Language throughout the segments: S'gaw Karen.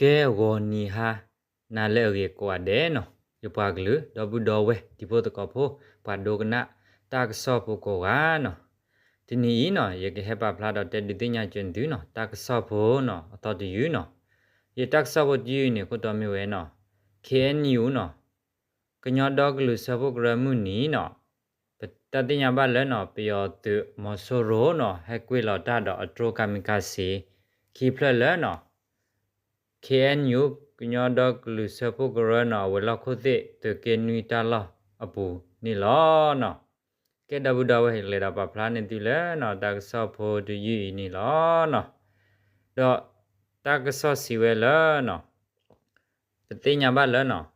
ကဲဂီၤနံၤဟါနၤလၢအဂ့ၤကိးဂၤဒဲးနီၤ, ယပှၤကလုာ် ဒီပုၢ်ဒီဝဲၢ် တံၤဖိသကိးဖိ ပှၤဒိကနၣ်တၢ်ကစီၣ်ဖိကိးဂၤနီၤ, တနံၤအံၤနီၤ ယကဟဲပာ်ဖျါဒီးတဲဒုးသ့ၣ်ညါက့ၤသုနီၤ တၢ်ကစီၣ်ဖိနီၤ အသီတယုၢ်နီၤ, ယတၢ်ကစီၣ်ဖိတယုၢ်အံၤန့ၣ် ခိၣ်တီမ့ၢ်ဝဲနီၤ, ခ့ၣ်အဲၣ်ယူၣ်နီၤ ကညီဒီကလုာ်စၢဖှိၣ်ကရၢမုၢ်နံၤနီၤ, ပတၢ်သ့ၣ်ညါဘၣ်လၢနီၤ ပယီၤသုးမီၤစိရိၤနီၤ ဟဲကွံာ်လီၤတၢ်ဒီးအ drone kamikaze ခံဖျၢၣ်လၢနီၤ ခ့ၣ်အဲၣ်ယူၣ် ကညီဒီကလုာ်စၢဖှိၣ်ကရၢနီၤ အဝဲၤလီၢ်ခိၣ်သ့ၣ် သုးက့နွံတၢ်လီၢ်အပူၤန့ၣ်လီၤနီၤ. ကဲဒီပုၢ်ဒီဝဲၢ် လဲၤဒီးပာ်ဖျါန့ၢ်သုလၢနီၤ တၢ်ကစီၣ်ဖိတယုၢ်အံၤန့ၣ်လီၤနီၤ. ဒီးတၢ်ကစီၣ်စံးဝဲလၢနီၤ ပသ့ၣ်ညါဘၣ်လၢနီၤ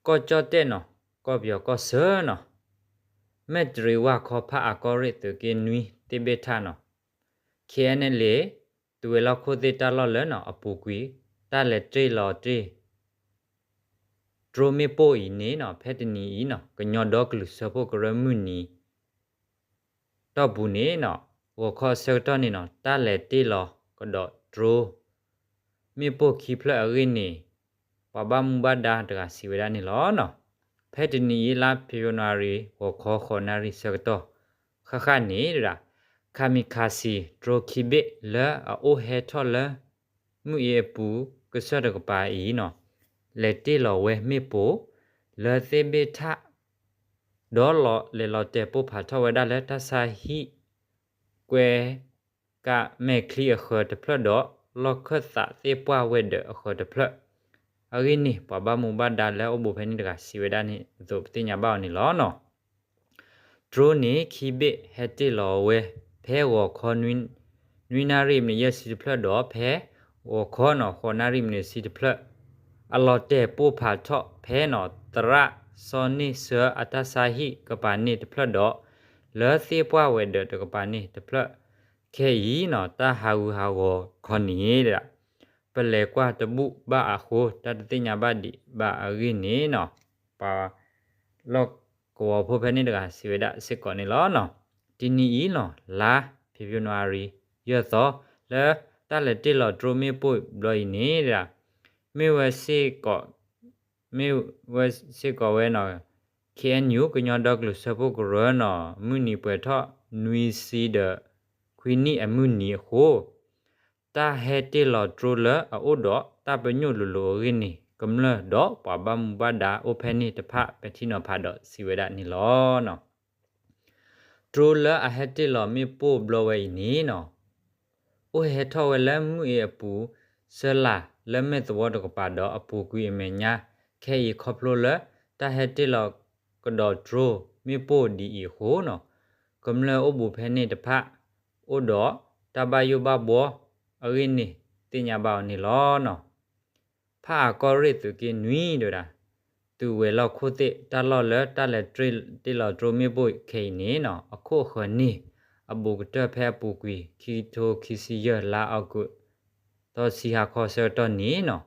ကီၢ်ကၠီၣ်တဲၣ်နီၤ ကီၢ်ပယီၤကီၢ်ဆၢနီၤ မဲၢ်တရံးဝၢ်ခီဖးအကီၢ်ရ့ၣ်သုးက့နွံသ့ၣ်ဘ့ၣ်ထၣ်နီၤ ခ့ၣ်အဲၣ်ယူၣ် သုးဝဲၤလီၢ်ခိၣ်သ့ၣ်တၢ်လီၢ်လၢနီၤ အပူၤကွံာ် တၢ်လဲၤတ့ၢ်လီၤတ့ၢ် drone မ့ၣ်ပိၢ်အံၤန့ၣ်နီၤ ဖဲတနံၤအံၤနီၤ ကညီဒီကလုာ်စၢဖှိၣ်ကရၢမုၢ်နံၤ တီၢ်ပူၤန့ၣ်နီၤ ဂီၤခီအဆၢကတီၢ်န့ၣ်နီၤ တၢ်လဲၤတ့ၢ်လီၤကဒီး drone မ့ၣ်ပိၢ်ခံဖျၢၣ်အဂ့ၢ်န့ၣ် ပှၤဘၣ်မူဘၣ်ဒါတဂၤစံးဝဲဒၣ်န့ၣ်လီၤနီၤ. ဖဲတနံၤအံၤ လါဖ့ၤဘြူၤအါရံၤ ဂီၤခီဃိးနၣ်ရံၣ်ဆၢကတီၢ် ဃၣ်ဃၣ်န့ၣ်ဒၣ် kamikaze drone ခံဘ့ၣ် လၢအအိၣ်ဟဲထီၣ်လၢ မုၢ်အ့အပူၤ ကစၢၢ်တကပၤအံၤနီၤ လဲၤတ့ၢ်လီၤဝဲမ့ၣ်ပိၢ် လၢသ့ၣ်ဘ့ၣ်ထၣ် ဒီးလီၤ လဲၤလီၤတဲာ်ပိၢ်ဖးထီၣ်ဝဲဒၣ်လၢတၢ်ဆါဟံၣ် ကွဲကးမဲာ်ချံအဃၢၤတဖျၢၣ်ဒီး လီၢ်ခၢၣ်သးသ့ၣ်ပှၢ်ဝဲၤဒၢးအဃၢၤတဖျၢၣ် အဂ့ၢ်န့ၣ် ပှၤဘၣ်မူဘၣ်ဒါလၢအအိၣ်ဘူးဖဲန့ၣ်တဂၤစံးဝဲဒၣ်န့ၣ်အသိး ပသ့ၣ်ညါဘၣ်အီၤန့ၣ်လီၤနီၤ. drone န့ၣ် ခံဘ့ၣ်ဟဲတ့ၢ်လီၤဝဲ ဖဲဂီၤခီ နွံနၣ်ရံၣ်မံးနံးယဲၢ်ဆံတဖျၢၣ်ဒီး ဖဲဂီၤခီနီၤ ဃိးနၣ်ရံၣ်မံးနံးဆံတဖျၢၣ် အလီၤတဲာ်ပိၢ်ဖးထီၣ်ဖဲနီၤ သရၣ်စီၤန့ၢ်ဆၢအတၢ်ဆါဟံၣ်ကပၤန့ၣ်တဖျၢၣ်ဒီး လၢသ့ၣ်ပှၢ်ဝဲၤဒၢးတကပၤန့ၣ်တဖျၢၣ် ခဲအံၤနီၤ တၢ်ဟးဂူာ်ဟးဂီၤခီန့ၣ်ဒၣ် ပလဲၤကွၢ်တဘူၣ်ဘၣ်အဃိ တၢ်တသ့ၣ်ညါဘၣ်ဒံးဘၣ်အဂ့ၢ်န့ၣ်နီၤ ပှၤလီၢ်ကဝီၤဖိဖဲန့ၣ်တဂၤစံးဝဲဒၣ်စ့ၢ်ကီးန့ၣ်လီၤနီၤ. တနံၤအံၤနီၤ လါဖ့ၤဘြူၤအါရံၤ ယဲၢ်သီ လၢတၢ်လဲၤတ့ၢ်လီၤ drone မ့ၣ်ပိၢ်ဘျီအံၤန့ၣ်ဒၣ် မ့ၢ်ဝဲစ့ၢ်ကီး မ့ၢ်ဝဲစ့ၢ်ကီးဝဲနီၤ ခ့ၣ်အဲၣ်ယူၣ် ကညီဒီကလုာ်စၢဖှိၣ်ကရၢနီၤ မုၢ်နံၤပှဲၤထီၣ် နွံဆံဒီးခွံနံၣ်အမုၢ်နံၤအဃိ တၢ်ဟဲတ့ၢ်လီၤ drone လၢအအိၣ်ဒီးတၢ်ပညိၣ်လိၤလိၤအဂ့ၢ်န့ၣ် ကမျၢၢ်ဒီးပှၤဘၣ်မူဘၣ်ဒါအိၣ်ဖဲန့ၣ်တဖၣ် ပဲာ်ထံနီၤဖးဒီးစံးဝဲဒၣ်န့ၣ်လီၤနီၤ. drone လၢအဟဲတ့ၢ်လီၤမ့ၣ်ပိၢ်ဘျီဝဲအံၤန့ၣ်နီၤ အိၣ်ဟဲထီၣ်ဝဲလၢမုၢ်အ့အပူၤ ဆၢလာ်လၢမဲၢ်သဝီတကပၤဒီးအပူၤကွံာ်အမဲာ်ညါ ခဲအံၤခီဖျိလၢ တၢ်ဟဲတ့ၢ်လီၤကဒီး drone မ့ၣ်ပိၢ်ဒ်အံၤအဃိနီၤ ကမျၢၢ်အိၣ်ဘူးဖဲန့ၣ်တဖၣ် အိၣ်ဒီးတၢ်ဘၣ်ယိၣ်ဘၣ်ဘှီအဂ့ၢ်န့ၣ် သ့ၣ်ညါဘၣ်အီၤန့ၣ်လီၤနီၤ. ဖးအကီၢ်ရ့ၣ်သုးက့နွံဒၣ် သုးဝဲၤလီၢ်ခိၣ်သ့ၣ်တၢ်လီၢ်လၢတၢ်လဲၤတ့ၢ်လီၤ drone မ့ၣ်ပိၢ်ခဲအံၤန့ၣ်နီၤ အခိၣ်အဃၢၤန့ၣ် အဘူးကတၢၢ်ဖဲအပူၤကွံာ် ခံကထိခံဆံယဲၢ် လါအီကူး သီဆံဟါခီဆၢကတီၢ်န့ၣ်နီၤ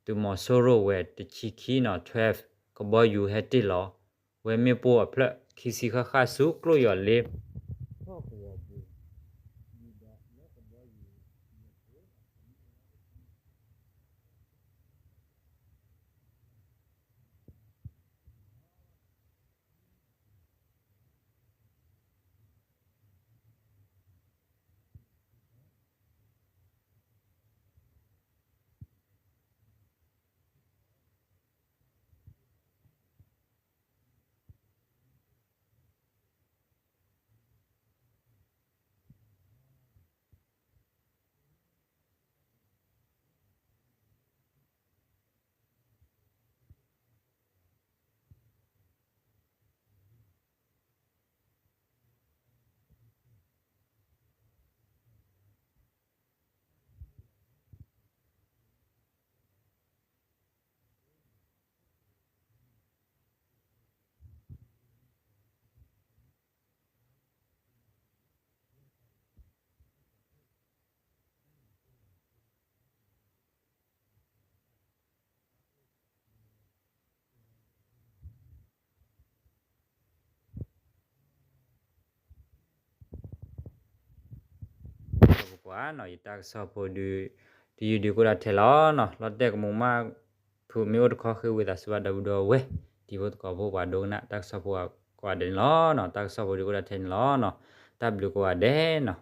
သုးမီၤစိရိၤဝဲၤတဆံခံနီၤ twelve ကဘီယူၤဟဲတ့ၢ်လီၤ ဝဲမ့ၣ်ပိၢ်အဖျၢၣ်ခံဆံဃၣ်ဃၣ်ဆူကျိၣ်ယီၤလ့ ထီၣ်ကဝီၤပူၤ ဒ်သိးလၢကဘီယူၤန့ၣ်အဃိ ပကွၢ်နီၤ ယတၢ်ကစီၣ်ဖိဒုး တယုၢ်ဒုးကအိၣ်ဒၣ်ထဲလီၤနီၤ. လီၤတဲာ်ကမူးမး ဖုမ့ၢ်အိၣ်တခီဃ့ဝံသးစူၤဘၣ်ဒီပုၢ်ဒီဝဲၢ် တံၤဖိသကိးဖိပှၤဒိကနၣ်တၢ်ကစီၣ်ဖိကိးဂၤဒဲးန့ၣ်လီၤနီၤ. တၢ်ကစီၣ်ဖိဒုးကအိၣ်ဒၣ်ထဲန့ၣ်လီၤနီၤ. တၢ်ဘျုးကိးဂၤဒဲးနီၤ.